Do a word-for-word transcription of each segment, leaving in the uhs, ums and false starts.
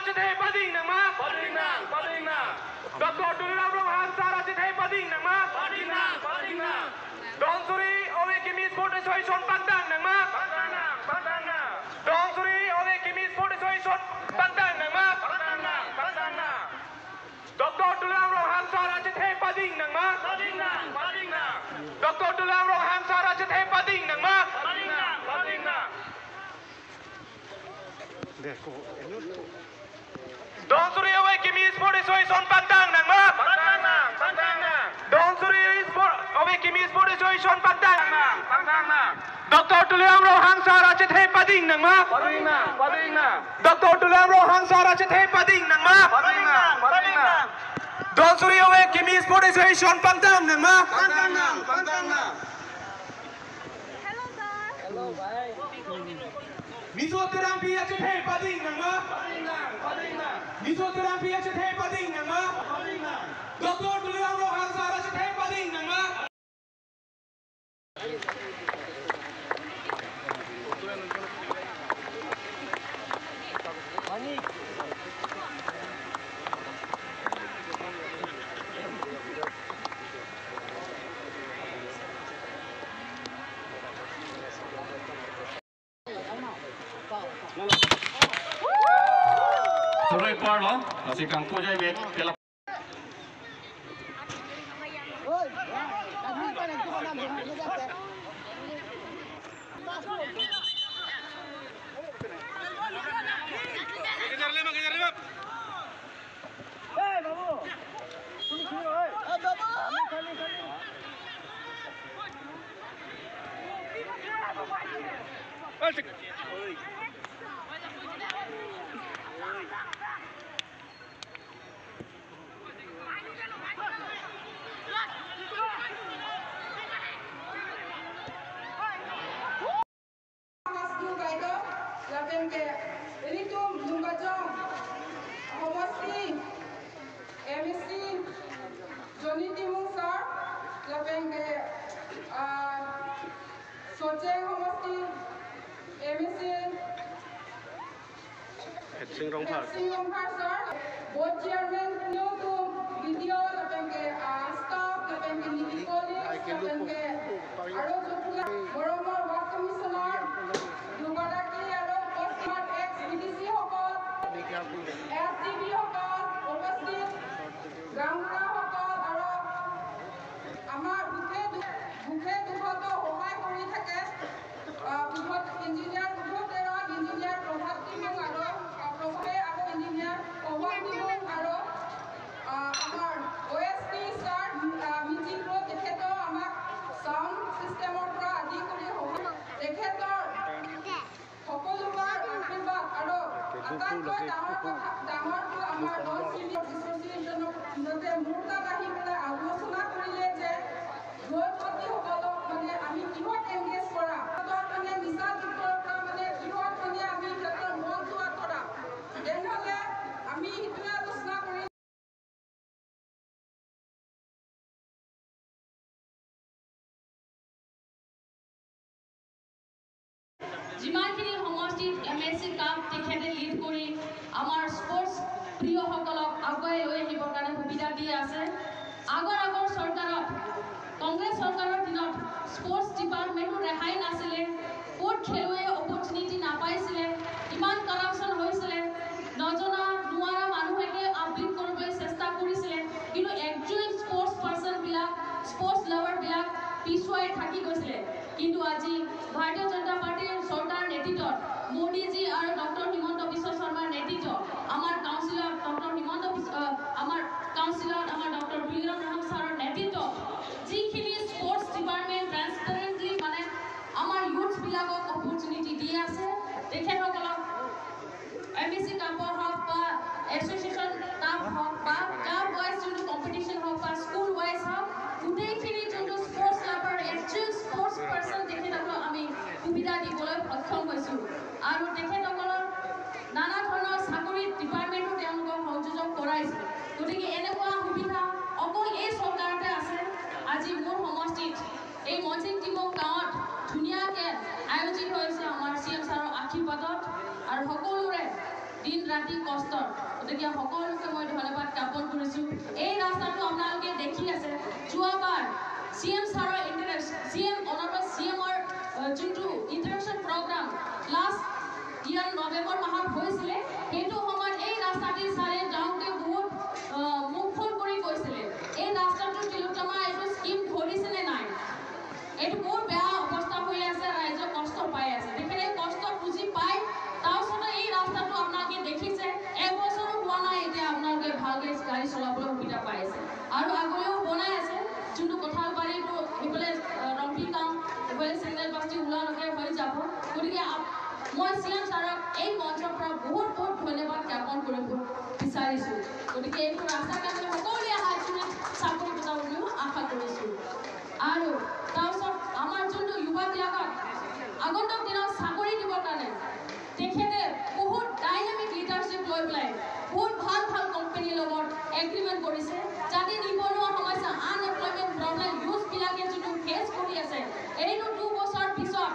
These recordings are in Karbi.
Chethe pading nangma? Pading nang, pading nang. Doctor Tuliram Ronghang sir achethe pading nangma? Pading nang, pading nang. Dongsuri ove kimi Sport Association pangdang nangma? Pangdang nang, pangdang nang. Dongsuri ove kimi Sport Association pangdang nangma? Pangdang nang, pangdang nang. Doctor Tuliram Ronghang sir achethe pading nangma? Pading nang, pading nang. Doctor Tuliram Ronghang sir achethe pading nangma? Pading nang, pading nang. Dongsuri ove kimi Sport Association pangdang nangma? Pangdang nang, pangdang nang. Dongsuri Sport, ove kimi Sport Association pangdang nang, pangdang nang. Doctor Tuliram Ronghang sir achethe pading nangma? Pading nang, pading nang. Doctor Tuliram Ronghang sir achethe pading nangma? Pading nang, pading nang. Dongsuri ove kimi Sport Association pangdang nangma? Pangdang nang, pangdang nang. Hello, sir. Hello, bhai. Miso Terangpi achethe pading nangma? Pading nang, pading nang. Miso Terangpi achethe pading nangma? Pading nang. Doctor Tuliram Ronghang sir achethe pading nangma? Surai parlo, lasi kangkujai bek, kela. Hamas Group Idol, lapen ke ilitum Lumbajong Homosti M A C Johnny Timung sir, lapen ke, ah, Socheng Homosti M A C Hetsing Rongphar. Hetsing Rongphar sir, board chairman, nelitum B D O lapen ke, ah, staff lapen ke neli colleagues lapen ke aro jopula, moromor ward commissioner, dubaraki aro upasthit ex B D C hokol, S D B hokol, upasthit, gaonbura hokol aro আমাৰ দুখে দু-, দুখে দুখতো সহায় কৰি থাকে। আহ, উদ্ধত ইঞ্জিনিয়াৰ উদ্ধত তেৰাং, ইঞ্জিনিয়াৰ প্ৰভাত টিমুং আৰু, আহ, প্ৰভাৱে আৰু ইঞ্জিনিয়াৰ পৱন টিমুং আৰু, আহ, আমাৰ অ' এছ পি ছাৰ, আহ, মিজিং ৰ তেখেতেও আমাক চাউণ্ড ছিষ্টেমৰ পৰা আদি কৰি সহায়, তেখেতৰ সকলোবাৰ আশীৰ্বাদ আৰু আটাইতকৈ ডাঙৰ কথা, ডাঙৰটো আমাৰ দল চিনি এছ'চিয়েশ্যনৰ দিনতে মোৰ তাত আহি পেলাই আলোচনা কৰিলে যে যুৱতীসকলক মানে আমি কিহত এংগেজ কৰা, সিহঁতক মানে নিচা যুক্তৰ পৰা মানে কিহত মানে আমি সিহঁতৰ মনটো আঁতৰা। তেনেহ'লে আমি সেইটোৱে আলোচনা কৰি যিমানখিনি সমষ্টিত এম এ চি কাপ তেখেতে লিড কৰি আমাৰ স্পৰ্টছ প্ৰিয়সকলক আগুৱাই লৈ আহিবৰ কাৰণে সুবিধা দি আছে। আগৰ আগৰ চৰকাৰত, কংগ্ৰেছ চৰকাৰৰ দিনত স্পৰ্টছ ডিপাৰ্টমেণ্টো ৰেহাই নাছিলে, ক'ত খেলুৱৈয়ে অপৰচুনিটি নাপাইছিলে, ইমান কাৰাপশ্যন হৈছিলে, নজনা নোৱাৰা মানুহে আবৃত কৰিবলৈ চেষ্টা কৰিছিলে, কিন্তু একচুৱেল স্পৰ্টছ পাৰ্চনবিলাক, স্পৰ্টছ লাভাৰবিলাক পিছুৱাই থাকি গৈছিলে। কিন্তু আজি ভাৰতীয় জনতা পাৰ্টীৰ চৰকাৰ নেতৃত্বত মোদীজী আৰু ডক্টৰ হিমন্ত বিশ্ব শৰ্মাৰ নেতৃত্বত আমাৰ কাউন্সিলৰ ডক্টৰ হিমন্ত বিশ্ব, আহ, আমাৰ কাউন্সিলৰ আমাৰ ডক্টৰ তুলিৰাম ৰংহাং ছাৰৰ নেতৃত্বত যিখিনি স্পৰ্টছ ডিপাৰ্টমেণ্ট ট্ৰেন্সপেৰেণ্টলি মানে আমাৰ ইউথছবিলাকক অপৰচুনিটি দি আছে, তেখেতসকলক এম এ চি কাপৰ হওক বা এছ'চিয়েশ্যন কাপ হওক বা ক্লাব ৱাইজ যোনটো কম্পিটিশ্যন হওক বা স্কুল ৱাইজ হওক, গোটেইখিনি যোনটো sports lover, actual sports person তেখেতসকলক আমি সুবিধা দিবলৈ সক্ষম হৈছোঁ। আৰু তেখেতসকলৰ নানা ধৰণৰ চাকৰি ডিপাৰ্টমেণ্টো তেওঁলোকক সংযোজন কৰাইছে। গতিকে এনেকুৱা সুবিধা অকল এই চৰকাৰতে আছে। আজি মোৰ সমষ্টিত এই মঞ্জিল টিমক গাঁৱত ধুনীয়াকে আয়োজিত হৈছে আমাৰ চি এম ছাৰৰ আশীৰ্বাদত আৰু সকলোৰে দিন ৰাতি কষ্ট। গতিকে সকলোকে মই ধন্যবাদ জ্ঞাপন কৰিছো। এই ৰাস্তাটো আপোনালোকে দেখি আছে, যোৱাবাৰ চি এম ছাৰৰ interest, C M, honourable C এমৰ, আহ, যোনটো interaction programme last year November মাহত হৈছিলে, সেইটো সময়ত এই ৰাস্তাটি ছাৰে যাওঁতে বহুত, আহ, মুখ ফুল কৰি কৈছিলে, "এই ৰাস্তাটো তিলোত্তমা এইটো স্কিম ধৰিছেনে নাই?" এইটো বহুত বেয়া অৱস্থা হৈ আছে, ৰাইজে কষ্ট পাই আছে। তেখেতে কষ্ট বুজি পায়, তাৰ পিছতো এই ৰাস্তাটো আপোনালোকে দেখিছে, এবছৰো হোৱা নাই, এতিয়া আপোনালোকে ভালকে গাড়ী চলাবলৈ সুবিধা পাই আছে। আৰু আগলৈও বনাই আছে, যোনটো কঠালবাৰীটো সেইফালে, আহ, ৰংপিং গাঁও, এইফালে চেণ্ট্ৰেল বস্তি ওলোৱালৈকে হৈ যাব। গতিকে আপ-, মই চি এম ছাৰক এই মঞ্চৰ পৰা বহুত বহুত ধন্যবাদ জ্ঞাপন কৰিব বিচাৰিছো। গতিকে এইটো ৰাস্তাৰ কাৰণে সকলোৱে হাত জোৰি চাপৰি বজাব বুলিও আশা কৰিছো। আৰু তাৰপিছত আমাৰ যোনটো যুৱবিলাকক আগন্তুক দিনত চাকৰি দিবৰ কাৰণে তেখেতে বহুত ডাইনামিক লিডাৰশ্বিপ লৈ পেলাই বহুত ভাল ভাল কোম্পানীৰ লগত এগ্ৰিমেণ্ট কৰিছে, যাতে নিবনুৱা সমস্যা, আনএমপ্লয়মেণ্ট প্ৰব্লেম, ইউথবিলাকে যোনটো ফেচ কৰি আছে, এইটো দুবছৰ পিছত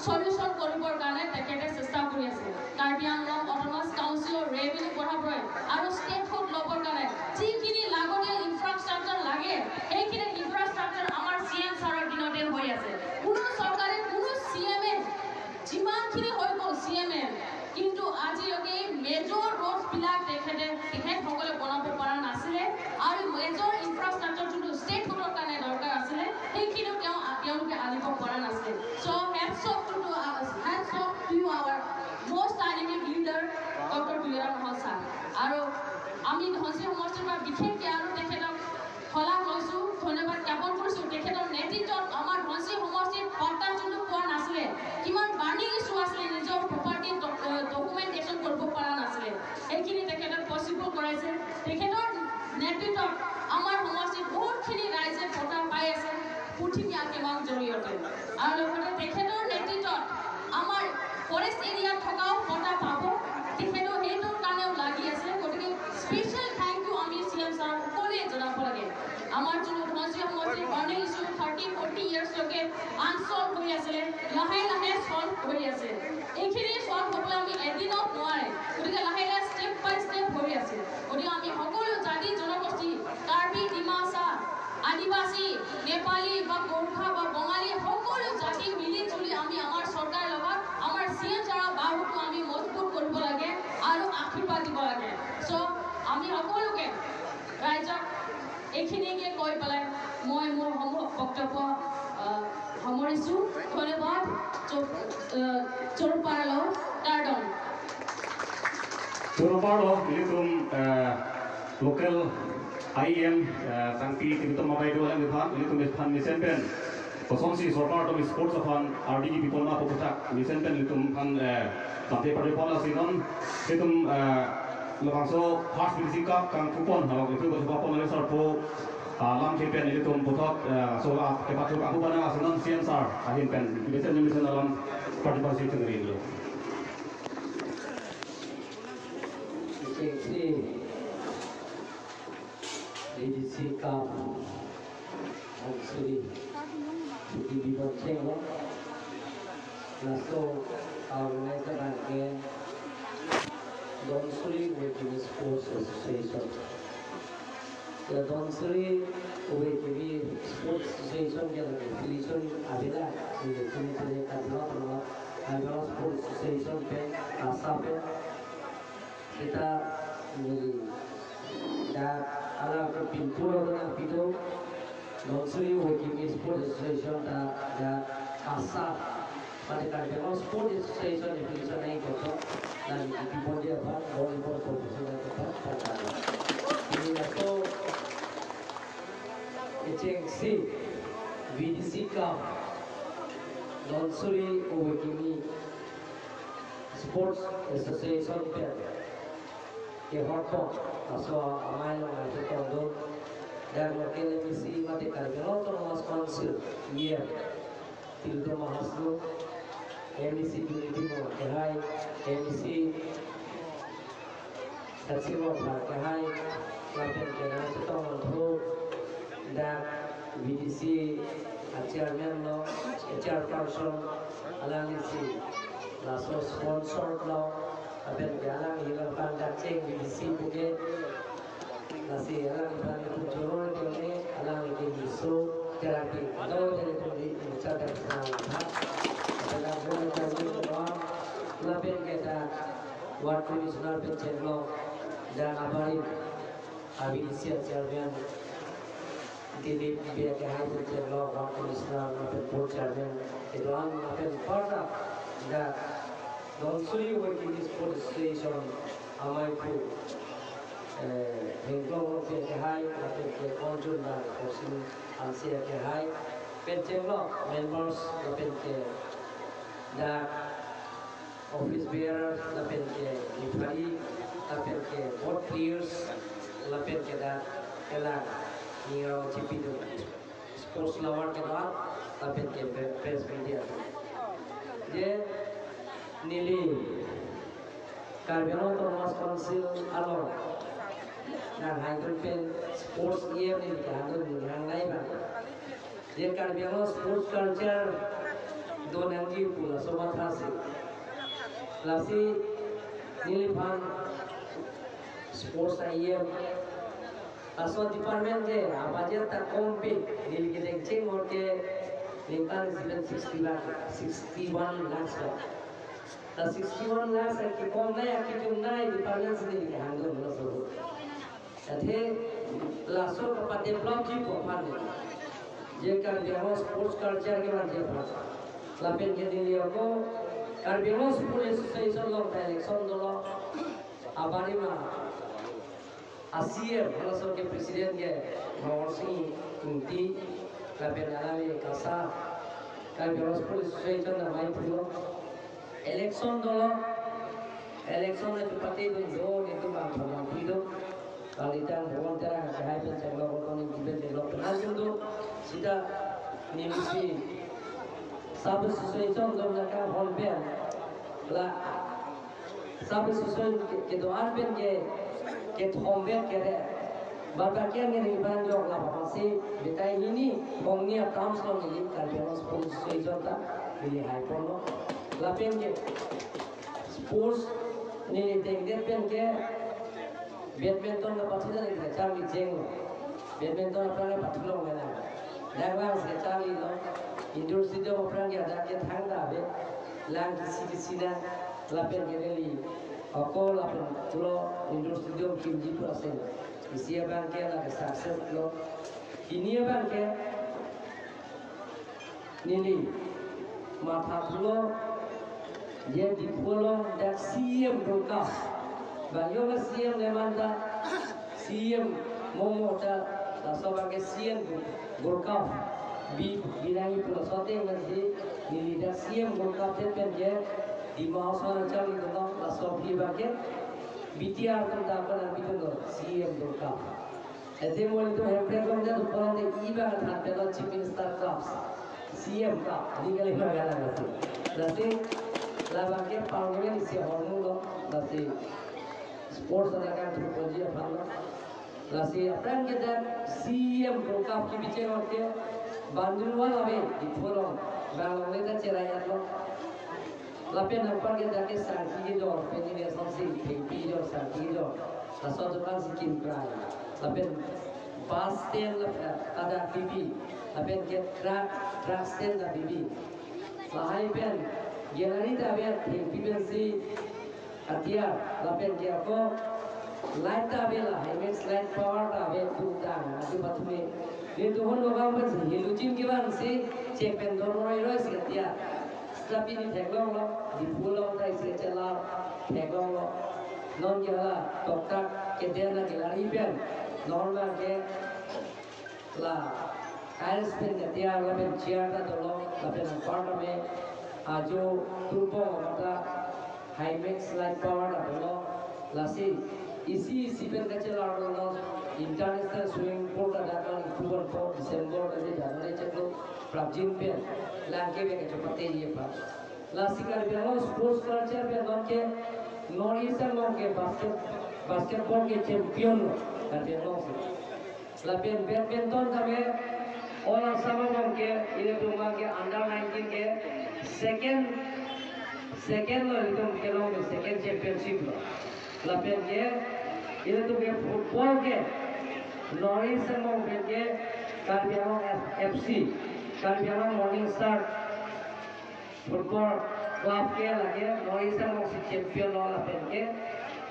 সলিউশ্যন কৰিবৰ কাৰণে তেখেতে চেষ্টা কৰি আছে। কাৰ্বি আংলং অট'নমাছ কাউন্সিলৰ ৰেভিনিউ বঢ়াবলৈ আৰু ষ্টেটহুড ল'বৰ কাৰণে যিখিনি লাগতিয়াল ইনফ্ৰাষ্ট্ৰাকচাৰ লাগে, সেইখিনি ইনফ্ৰাষ্ট্ৰাকচাৰ আমাৰ চি এম ছাৰৰ দিনতে হৈ আছে। কোনো চৰকাৰে, কোনো চি এমে, যিমানখিনি হৈ গ'ল চি এমে, কিন্তু আজিলৈকে এই মেজৰ ৰোডছবিলাক তেখেতে, তেখেতসকলে বনাব পৰা নাছিলে আৰু মেজৰ ইনফ্ৰাষ্ট্ৰাকচাৰ যোনটো ষ্টেটহুডৰ কাৰণে দৰকাৰ আছিলে, সেইখিনিও তেওঁ, তেওঁলোকে আনিব পৰা নাছিলে। So hats off to, to us, hats off to our most dynamic leader, doctor Tuliram ৰহন ছাৰ। আৰু আমি ধনশিৰি সমষ্টিৰ পৰা বিশেষকৈ আৰু তেখেতক শলাগ লৈছো, ধন্যবাদ জ্ঞাপন কৰিছো। তেখেতৰ নেতৃত্বত আমাৰ ধনশিৰি সমষ্টিত পট্টা যোনটো পোৱা নাছিলে, কিমান বাৰ্ণিং ইছ্যু আছিলে, নিজৰ প্ৰপাৰ্টি ডকুমেণ্টেশ্যন কৰিব পৰা নাছিলে, সেইখিনি তেখেতে পচিবল কৰাইছে। তেখেতৰ নেতৃত্বত আমাৰ সমষ্টিত বহুতখিনি ৰাইজে পট্টা পাই আছে পুথি ম্যাৰ কেমাংৰ জৰিয়তে। আৰু লগতে তেখেতৰ নেতৃত্বত আমাৰ ফৰেষ্ট এৰিয়াত থকাও পট্টা পাব, তেখেতেও সেইটোৰ কাৰণেও লাগি আছে। গতিকে স্পেচিয়েল থেংক ইউ আমি চি এম ছাৰক সকলোৱে জনাব লাগে। আমাৰ যোনটো ধনশিৰি সমষ্টিৰ বাৰ্ণিং ইছ্যু থাৰ্টি ফৰ্টি ইয়াৰ্ছলৈকে আনচল্ভ হৈ আছিলে, লাহে লাহে চল্ভ হৈ আছে। এইখিনি চল্ভ হ'বলৈ আমি এদিনত নোৱাৰে, গতিকে লাহে লাহে ষ্টেপ বাই ষ্টেপ হৈ আছে। গতিকে আমি সকলো জাতি জনগোষ্ঠী, কাৰ্বি, ডিমাচা, আদিবাসী, নেপালী বা গোৰ্খা বা বঙালী সকলো জাতি মিলি জুলি আমি আমাৰ চৰকাৰৰ লগত আমাৰ চি এম ছাৰৰ বাহুটো আমি মজবুত কৰিব লাগে আৰু আশীৰ্বাদ দিব লাগে। চ' আমি সকলোকে ৰাইজক এইখিনিকে কৈ পেলাই মই মোৰ সম-, বক্তব্য, আহ, সামৰিছো। ধন্যবাদ। চৌ-, আহ, চৌপাৰলো Cardone. Choro parlo, ilitum, eh, local I E M, eh, Tangpi Tilitum Abai do alam iphan, ilitum iphan mesen pen kosonsi sorkar atum sports aphan R D G pipon ma pu puthak mesen pen ilitum aphan, eh, tangte pari pon lasi non, ilitum, eh, labangso first B D C Cup kangkupon, ha, ilitum kosonsi pon lasi sarpo, ah, lamthe pen ilitum puthot, eh, so, ah, kepathu kangkupon lasi non C M sir ahin pen mesen mesen alam participation ri lo. Kechengsi B D C Cup Dhonsiri chuti bibon chenglo. Laso organizer abangke Dhonsiri Wekivi Sports Association. Ya, Dhonsiri Wekivi Sports Association ke lake affiliation avela, ini sini sini kadro kadro kadro Sports Association pen, asa pen. Kita neli dak ala ke pinpur orang pitu, Dhonsiri Wekivi Sports Association ta dak asa pada kadang Sports Association affiliation nai kotor, dan di pon dia apa, volleyball professional apa, apa. Ini laso kechengsi B D C Cup Dhonsiri Wekivi Sports Association pen kehorpon, laso amei along ajo tongdun, dan local M A C mate Karbi Anglong Autonomous Council, E M, Tilitum Mahaslu, M A C Tuni Timung kehai, M A C Sachi Mokha kehai, lapen ke nangchetong longthu, dak B D C a chairman lo, chairperson, alangli si laso sponsor lo, lapen ke alangli lo Eng B D C puke, lasi alangphan itum choro tone, alang ke miso terapi. Lo tele tuli insa terapi. Lapen ke ta ward commissioner pen chenglok, dan abarim a B D C chairman, Dilip Bey akehai pen chenglok, ward commissioner lapen board chairman kedo-an lapen parta dak Dhansiri Working Sports Association amei pu, eh, Hengklong Rongpi akehai lapen ke Arjun Bey, Korsing Hanse akehai pen chenglok members lapen ke dak office bearers lapen ke referee lapen ke board players lapen ke dak kelang ningro chipidun sports lover kedo-an lapen ke pre-, press media. Je neli Karbi Anglong Autonomous Council along nang hangdun pen sports year neli kehangdun neli hangnei abang. Je Karbi Anglong sports culture donangji pu laso mathasi. Lasi neliphan sports a-year, laso department ke a-budget ta kompe, neli kedeng cheng or ke ningkan seven sixty lakh, sixty-one lakhs ba. Ta sixty-one lakhs ke komnei, akejumnei department si neli kehangdun laso. Athe laso kapadevelopji pu aphan neli, je Karbi Anglong sports culture kevangji aphan. Lapen ke neli ako Karbi Anglong Sports Association along ta election dolo. Abarim a-C E M, laso ke president ke Mahorsing Ingti, lapen alangli kasa Karbi Anglong Sports Association amei pulo. Election dolo, election na chepatedun do, netum bang phamang pido. Kalitang Bhuban Terang akehai pen chenglok, Bhuban Ingti pen chenglok, penang do. Sita nimsi sub association dom na ka hon pen la sub association ke, kedo-an pen ke, kethom pen kere. Bata kian neli ban jok la bapasi betai hini hongni a-terms along neli Karbi Anglong Sports Association ta neli haiponlo. Lapen ke sports neli dengdet pen ke badminton kapathu ta neli charli chenglo. Badminton aphrang ke pathu longle nang. Dak lang si charlilo. Indoor stadium aphrang ke adak ke thangta ave. Lang kisi kisi nang. Lapen ke neli ako lapen pulo indoor stadium kimji pu asen. Isi abang ke la success lo. Hini abang ke neli mathathulo, je Diphu along dak C E M Gold Cup. Bang yo C E M le manta C E M momo ta, laso abang ke C E M Gold Cup bi, binangji pu laso ateng nangji, neli dak C E M Gold Cup det pen ke Dima Hasao nangcharlidunlo, laso aphi abang ke B T R atum ta ako nangpidunlo C E M Gold Cup. Ete mo itu Hemprek along jadu pulote iba than pelo Chief Minister Cup, C E M Cup, di kali magalang lasi. Lasi labang ke parliament isi ahormu lo, lasi sports along kan thurponji aphan lo. Lasi aphrang ke dak C E M Gold Cup kebicheng or ke bandung wal ave Diphu along, bang longle ta cherai atlo. Lapen anpar ke dak ke sangki kejor, pen ini asam si thengpi kejor, sangki kejor. Laso atum aphan si kim prai. Lapen bus stand lapen ada pipi. Lapen ke truck, truck stand ta pipi. Lahai pen gallery ta ave, thengpi pensi atiar. Lapen ke ako light ta ave, la Himax light power ta ave, tum tang, atu pathume. Netum hon nokam pensi, hilujin kevangsi, chek pen dor roi roi si atiar. Tapi ne theklonglo, Diphu along ta isi chelar theklonglo. Non ke hala toktak keden a-gallery pen, non abang ke la tiles pen katiar lapen chair ta dolo, lapen anpar tame ajo turpong mata Himax light power ta dolo. Lasi isi isi pen kachelar dolo, International Swimming Pool ta dak kali October four December ta je January cheklo prapjin pen lang ke bek chepatengji aphan. Lasi Karbi Anglong sports culture pen non ke North East along ke basket, basketball ke champion lo Karbi Anglong si. Lapen badminton tame all Assam along ke, ilitum abang ke under nineteen ke second, second lo, ilitum kelong ke second championship lo. Lapen ke, ilitum ke football ke, North East angbong pen ke, Karbi Anglong F-, F C, Karbi Anglong Morning Star Football Club ke lake, North East angbong si champion lo lapen ke,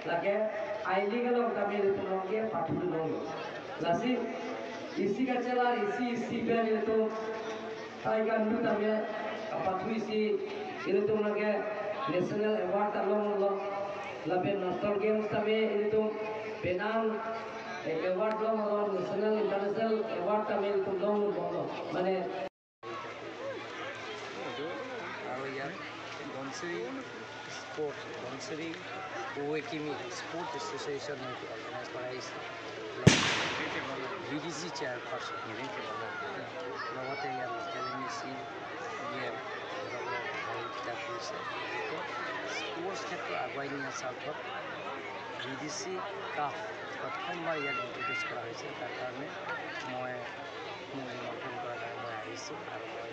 lake, I-League along tame ilitum along ke, pathu longlo. Lasi, isi kachelar, isi, isi pen ilitum, tai kan du tame, kapathu isi, ilitum lake, National Award ta longlo, lapen National Games tame, ilitum, penang, eh, award longlo, National International Award tame, ilitum longlo, mane, আৰু ইয়াত ধনশিৰি স্পৰ্টছ, ধনশিৰি ৱেকিমি sports association organise কৰা হৈছে। V D C chairperson, লগতে ইয়াত একাডেমি চি E M, কিতাপ কৰিছে। গতিকে স্পৰ্টছ ক্ষেত্ৰত আগুৱাই নিয়াৰ স্বাৰ্থত ভি ডি চি কাফ প্ৰথমবাৰ ইয়াত ইণ্ট্ৰডিউচ কৰা হৈছে। তাৰ কাৰণে মই মোৰ নিমন্ত্ৰণ কৰা কাৰণে মই আহিছোঁ আৰু মই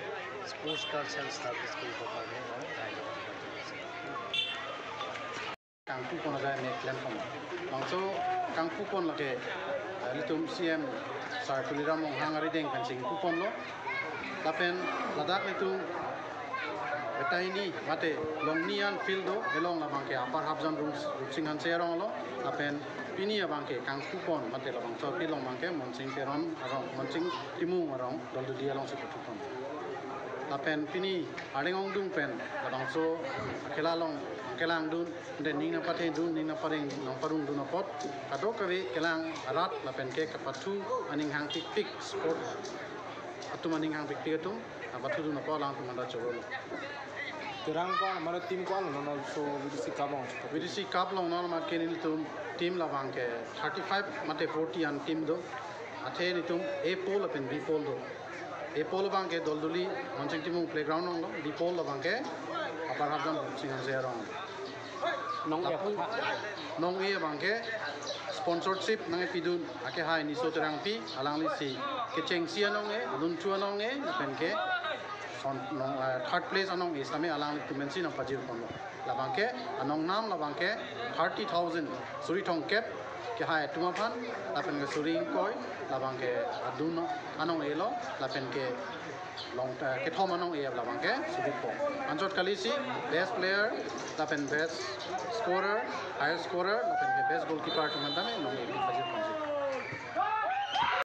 স্পৰ্টছ কালচাৰেল ছাৰ্ভিচ কৰিবৰ কাৰণে মই ৰাইজক নিমন্ত্ৰণ কৰিছোঁ। Kangpupon ajai mek klempon. Bangso kangpupon lake, eh, ilitum C M Sir Tuliram Ronghang arideng pen si ingpuponlo. Lapen ladak ilitum beta hini mate longni an field do, along labang ke Upper Hafjan Rup-, Rupsing Hanse arong lo, lapen pini abang ke kangpupon mate labangso field along abang ke Monsing Teron arong, Monsing Timung arong, Dolduli along si pathupon. Lapen pini areng ongdung pen labangso khela along kelang dun, de ning nangpathe dun, ning nangpareng, nangparung dun apot, kadokave kelang arat lapen ke kapathu aninghang pikpik sport atum aninghang pikpik atum, kapathu dun apot alangtum anta choro lo. Terang ko, mane team ko-an lo, non so V D C Cup along. V D C Cup along non ma ke nelitum team labang ke thirty-five mate forty an team do. Athe nelitum A pool lapen B pool do. A pool abang ke Dolduli, Monsing Timung playground along lo, B pool abang ke Upper Hafjan Rupsing Hanse arong. Nong-e lapu aphan, nong-e abang ke sponsorship nangpidun, ake hai Niso Terangpi, alangli si kechengsi anong-e, alunthu anong-e, lapen ke son nong, eh, third place anong-e sitame alanglitum pensi nangpajirponlo. Labang ke anong nam labang ke thirty thousand, suri thomkep, kehai atum aphan, lapen ke suri ingkoi, labang ke adun anong-e lo, lapen ke long, eh, kethom anong-e labang ke suri po. Anchot kali si best player, lapen best scorer, highest scorer, lapen ke best goalkeeper atum an tame nong-e pajir.